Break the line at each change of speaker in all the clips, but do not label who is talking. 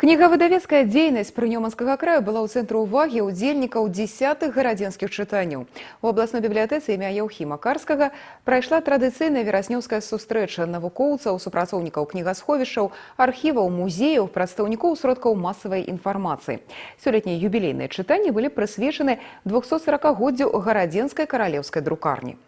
Кнігавыдавецкая дзейнасць прынёманскага краю была ў цэнтры ўвагі ўдзельнікаў 10-х гарадзенскіх чытанняў. У абласной бібліятэцы імя Яўхіма Карскага прайшла традыцыйная вераснёўская сустрэча навукоўцаў, супрацоўнікаў кнігасховішчаў, архіваў, музеяў, прадстаўнікоў сродкаў масавай інфармацыі. Сёлетнія юбілейныя чытанні былі прысвечаны 240-годдзю гарадзенскай каралеўскай друкарні.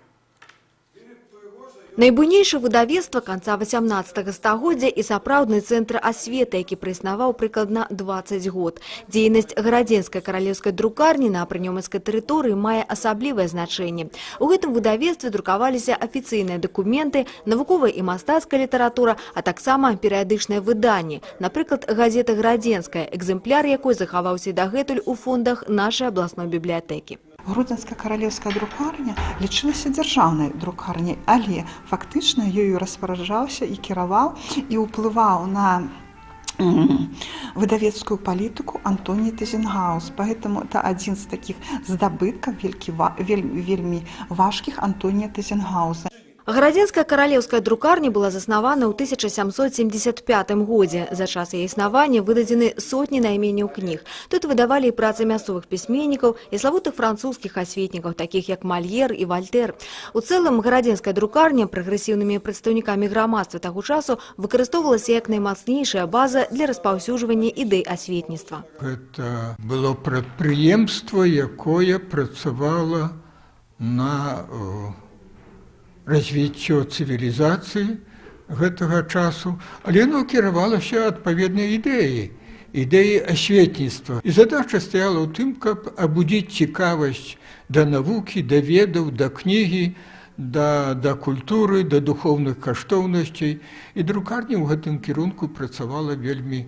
Найбуйнейшае выдавецтва канца 18 стагоддзя і сапраўдны цэнтр асветы, які праіснаваў прыкладна 20 год. Дзейнасць гарадзенскай каралеўскай друкарні на прынёманскай тэрыторыі мае асаблівае значэнне. У гэтым выдавецтве друкаваліся афіцыйныя дакументы, навуковая і мастацкая літаратура, а таксама перыядычныя выданні. Напрыклад, газета «Градзенская», экземпляр якой захаваўся і дагэтуль у фондах нашай абласной бібліятэкі.
Гродзенская каралеўская друкарня лічылася дзяржаўнай друкарняй, але фактычна ёю распараджаўся і кіраваў і ўплываў на выдавецкую палітыку Антоній Тэзенгауз. Поэтому это адзін з такіх здабыткаў вельмі важкіх Антонія Тэзенгауза.
Гарадзенская каралеўская друкарня была заснавана ў 1775 годзе. За час яе існавання выдадзены сотні найменняў кніг. Тут выдавалі і працы мясцовых пісьменнікаў, і славутых французскіх асветнікаў, такіх як Мальер і Вальтэр. У цэлым гарадзенская друкарня прагрэсіўнымі прадстаўнікамі грамадства таго часу выкарыстоўвалася як наймацнейшая база для распаўсюджвання ідэй асветніцтва.
Гэта было прадпрыемства, якое працавала на развіццё цывілізацыі гэтага часу, але яно кіравалася адпаведнай ідэяй, ідэі асветніцтва. І задача стаяла ў тым, каб абудзіць цікавасць да навукі, да ведаў, да кнігі, да культуры, да духоўных каштоўнасцей. І друкарня ў гэтым кірунку працавала вельмі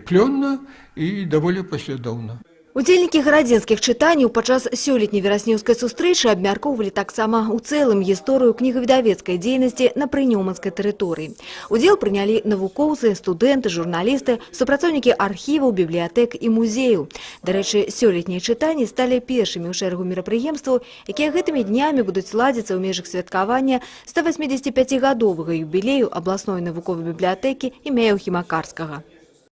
плённа і даволі паслядоўна.
Удзельнікі гарадзенскіх чытанняў падчас сёлетняй вераснёўскай сустрэчы абмяркоўвалі таксама ў цэлым гісторыю кнігавыдавецкай дзейнасці на прынёманскай тэрыторыі. Удзел прынялі навукоўцы, студэнты, журналісты, супрацоўнікі архіваў, бібліятэк і музеяў. Дарэчы, сёлетнія чытанні сталі першымі ў шэрагу мерапрыемстваў, якія гэтымі днямі будуць ладзіцца ў межах святкавання 185-гадовага юбілею абласной навуковай бібліятэкі імя Яўхіма Карскага.